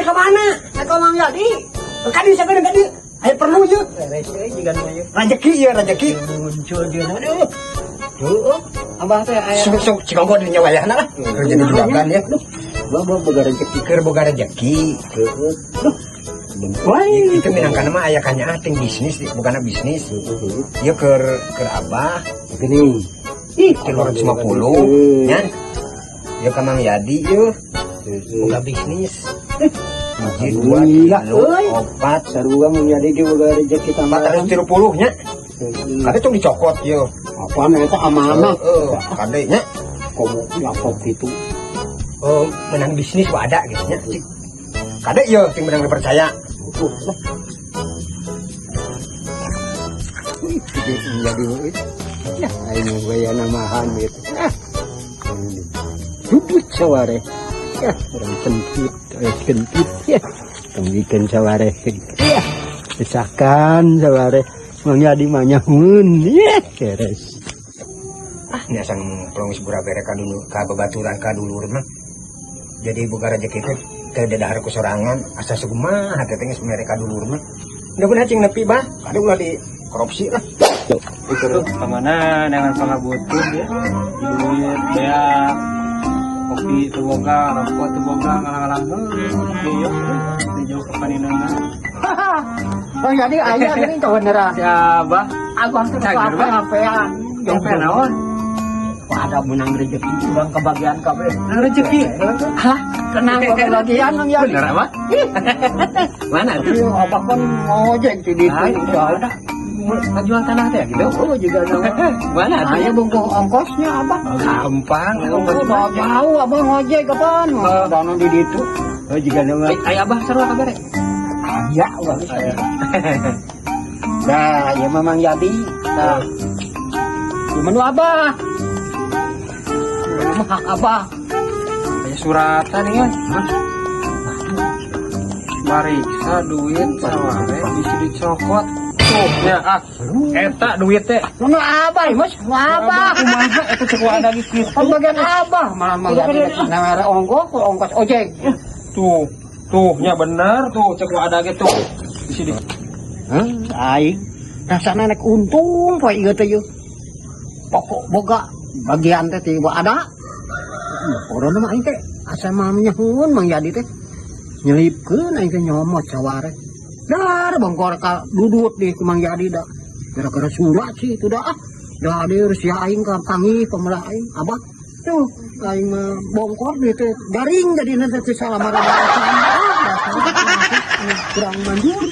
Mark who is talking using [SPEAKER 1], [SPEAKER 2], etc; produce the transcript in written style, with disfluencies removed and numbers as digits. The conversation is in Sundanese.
[SPEAKER 1] Rek ka mana?
[SPEAKER 2] Rek ka Mang Yadi.
[SPEAKER 1] Ka dieu sakedeung ka dieu. Aya perlu ieu.
[SPEAKER 2] Beres euy jiga nu ieu.
[SPEAKER 1] Rajeki ieu rajeki.
[SPEAKER 2] Muncul dia aduh. Tuh, abah teh aya.
[SPEAKER 1] Sok sok cigonggo di wayahna lah. Keur jadi juragan ya.
[SPEAKER 2] Bawa boga rezeki.
[SPEAKER 1] Keur boga rezeki.
[SPEAKER 2] Heeh. Duh. Wah,
[SPEAKER 1] Itu minangkana mah aya kanyaah ting bisnis, bukanna bisnis. Ieu keur keur abah
[SPEAKER 2] Gini.
[SPEAKER 1] Ih, 350 nya. Ieu ka Mang Yadi ieu boga bisnis. Hiji, dua,
[SPEAKER 2] Alhamdulillah,
[SPEAKER 1] tilu,
[SPEAKER 2] euy.
[SPEAKER 1] opat,
[SPEAKER 2] Sarua Mang Yadi ge boga rezeki
[SPEAKER 1] 430
[SPEAKER 2] tambahan.
[SPEAKER 1] Nya. Kade tong dicokot ieu.
[SPEAKER 2] Apaan eta amanah?
[SPEAKER 1] Heeh, kade nya.
[SPEAKER 2] Komo lapor gitu.
[SPEAKER 1] Oh, menang bisnis wadah gitu nya. Cik. Kade ieu ting menang dipercaya.
[SPEAKER 2] Lah. Wih, jadi euy. Ya, aing gaya namahan gitu. Ah. Dudut saware. Ya, orang kentut, kentut ya. Tembikeun saware. Ya. Desakan saware. Mang Yadi mah nyamun. Ya, beres.
[SPEAKER 1] Ah, ini asang pelongis bura bere ka dulu ka babaturan ka dulur mah. Jadi boga rezeki teh teu dahar ku sorangan, asa sakumaha teh teh geus mere ka dulur mah. Mudah-mudahan cing nepi bah, kade ulah di korupsi lah.
[SPEAKER 3] Tuh, kemana dengan pangabutuh ya? Duit, beak, kopi teu boga, rokok teu boga, ngalang-ngalang heuh, ieu teu jauh ke paninengan.
[SPEAKER 2] Mang Yadi aya geuning kebenaran.
[SPEAKER 3] Si Abah,
[SPEAKER 2] Aku hampir
[SPEAKER 3] Cager, Bah.
[SPEAKER 2] HP-an.
[SPEAKER 3] Sampai naon?
[SPEAKER 2] Ada menang rezeki urang kebagian kabeh.
[SPEAKER 3] Nang rezeki.
[SPEAKER 2] Hah? Tenang kebagian Mang Yadi.
[SPEAKER 3] Bener apa? Mana tuh?
[SPEAKER 2] Iya, abah kan ngojek di ditu
[SPEAKER 3] Ah,
[SPEAKER 2] jauh.
[SPEAKER 3] ada. Jual tanah teh gitu.
[SPEAKER 2] Oh, juga nama.
[SPEAKER 3] Mana tuh?
[SPEAKER 2] Aya bungkuh ongkosnya abah.
[SPEAKER 3] Gampang,
[SPEAKER 2] Oh, jauh abah ngojek kapan? Dana di ditu.
[SPEAKER 3] Oh, juga nama. Aya abah sarua kabare.
[SPEAKER 2] Aya urang. Nah, ya memang Yadi. Nah. Gimana abah? Ini mah hak abah.
[SPEAKER 3] Aya suratan ya. Mariksa duit saware bisi dicokot. Tuh, ya ah. Eta duit teh.
[SPEAKER 2] Nu abah, Mas. Nu abah.
[SPEAKER 3] Kumaha eta cek ada gitu.
[SPEAKER 2] Pembagian abah malah Mang Yadi naware ongkos, ongkos ojek.
[SPEAKER 3] Tuh, tuh nya bener tuh cek ada gitu. Bisi di
[SPEAKER 2] Hah, aing rasana nek untung poe ieu teh yeuh. Pokok boga bagian teh tiba ada. Corona mah aing teh asa mah nyahun Mang Yadi teh. Nyelipkeun aing teh nyomot saware. Dar bongkor ka dudut di ku Mang Yadi da. Gara-gara surat sih itu dah ah. Dah dia sia aing ka panggih pemelah aing abah. Tuh aing mah bongkor di teh garing jadi nanti teh salah marah. Kurang manjur.